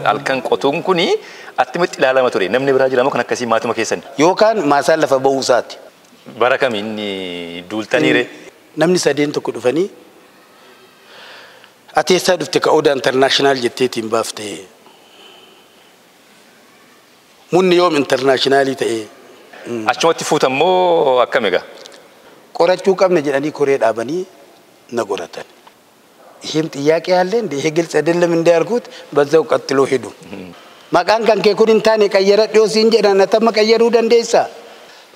Halkan qotuun kuni attamitti ilaalama ture? Namni biraa jira moo kan akkasii maatuma keessan? Yookaan maasaan lafa ba'uu isaati. Bara kam inni duultaniire? Namni sadeen tokko dhufanii, "Ati eessaa dhufte ka Odaa International jetteetiin baafte? Munni yoom international ta'e?" Achumatti fuutammoo akkam egaa? Qorachuu qabna jedhanii koree dhaabanii na qoratan. ይሄም ጥያቄ አለ እንደ ይሄ ግልጽ አይደለም እንደ ያልኩት በዛው ቀጥሎ ሄዱ። Maqaan kan kee kun hin taane, qayyaradhu yoo siin jedhan atamma qayyaruu dandeessaa?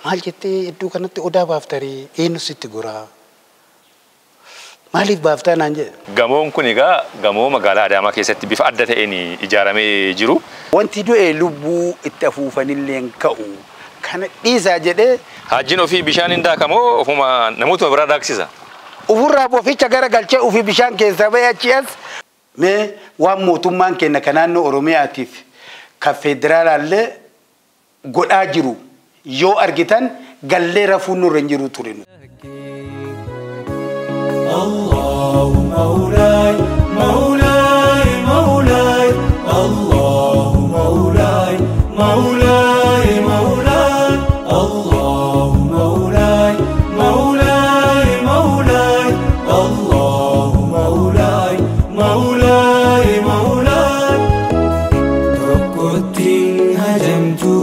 Maal jettee iddoo kanatti odaa baaftarii? Eenyu sitti goraa? Maaliif baaftaa naan jedhe. Gamoon kun egaa gamoo magaalaa Adaamaa keessatti bifa adda ta'een ijaaramee jiru. Wanti du'e lubbuu itti afuufanillee hin ka'u. Kana dhiisaa jedhee. Haajjiin ofii bishaan hin daakamoo ofuma namootuma biraa daaksisa? Ofirraa boficha gara galchee ofii bishaan keessaa bahee achi as. Mee waan mootummaan keenya kan naannoo Oromiyaatiif kan federaalaallee godhaa jiru yoo argitan gallee rafuun nurra hin jiru ture. الله مولاي مولاي مولاي، الله مولاي مولاي مولاي، الله مولاي مولاي مولاي، الله مولاي مولاي مولاي. Tokkottiin hajamtu